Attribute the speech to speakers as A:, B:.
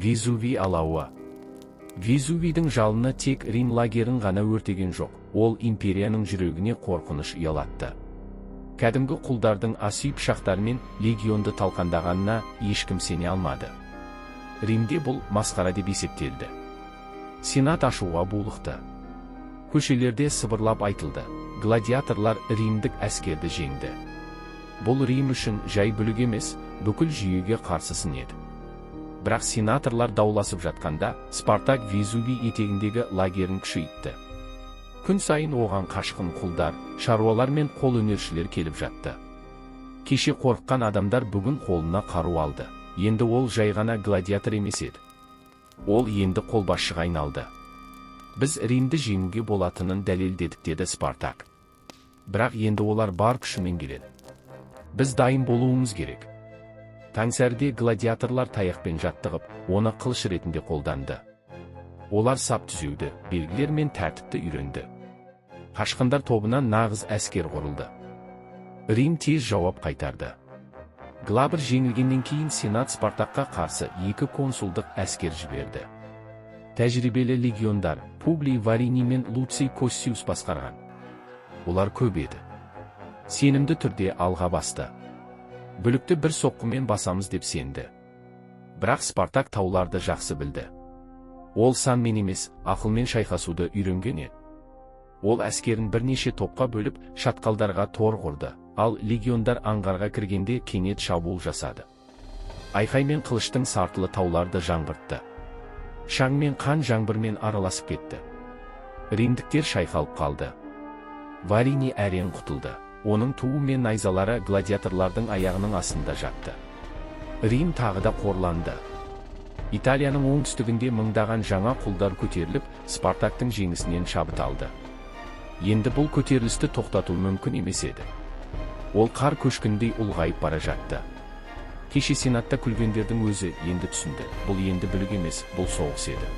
A: Везувий алауы. Везувийдің жалыны тек Рим лагерін ғана өртеген жоқ, ол империяның жүрегіне қорқыныш ұялатты. Кәдімгі құлдардың асүй пышақтарымен легионды талқандағанына ешкім сене алмады. Римде бұл масқара деп есептелді. Сенат ашуға булықты. Көшелерде сыбырлап айтылды: гладиаторлар римдік әскерді жеңді. Бұл Рим үшін жай бүлік емес, бүкіл жүйеге қарсы сын еді. Бірақ сенаторлар дауласып жатқанда, Спартак Везувий етегіндегі лагерін күшейтті. Күн сайын оған қашқын құлдар, шаруалар мен қолөнершілер келіп жатты. Кеше қорыққан адамдар бүгін қолына қару алды. Енді ол жай ғана гладиатор емес еді. Ол енді қолбасшыға айналды. «Біз Римді жеңуге болатынын дәлелдедік», – деді Спартак. «Бірақ енді олар бар күшімен келеді. Біз дайын болуымыз керек». Таңсәріде гладиаторлар таяқпен жаттығып, оны қылыш ретінде қолданды. Олар сап түзеуді, белгілер мен тәртіпті үйренді. Қашқындар тобынан нағыз әскер құрылды. Рим тез жауап қайтарды. Глабр жеңілгеннен кейін Сенат Спартакқа қарсы екі консулдық әскер жіберді. Тәжірибелі легиондар Публий Вариний мен Луций Коссиус басқарған. Олар көп еді. Сенімді түрде алға басты. Бүлікті бір соққымен басамыз деп сенді. Бірақ Спартак тауларды жақсы білді. Ол санмен емес, ақылмен шайқасуды үйренген еді. Ол әскерін бірнеше топқа бөліп, шатқалдарға тор құрды, ал легиондар аңғарға кіргенде кенет шабуыл жасады. Айқай мен қылыштың сартылы тауларды жаңғыртты. Шаң мен қан жаңбырмен араласып кетті. Римдіктер шайқалып қалды. Вариний әрең құтылды. Оның туы мен найзалары гладиаторлардың аяғының астында жатты. Рим тағы да қорланды. Италияның оңтүстігінде мыңдаған жаңа құлдар көтеріліп, Спартактың жеңісінен шабыт алды. Енді бұл көтерілісті тоқтату мүмкін емес еді. Ол қар көшкініндей ұлғайып бара жатты. Кеше сенатта күлгендердің өзі енді түсінді: бұл енді бүлік емес, бұл соғыс еді.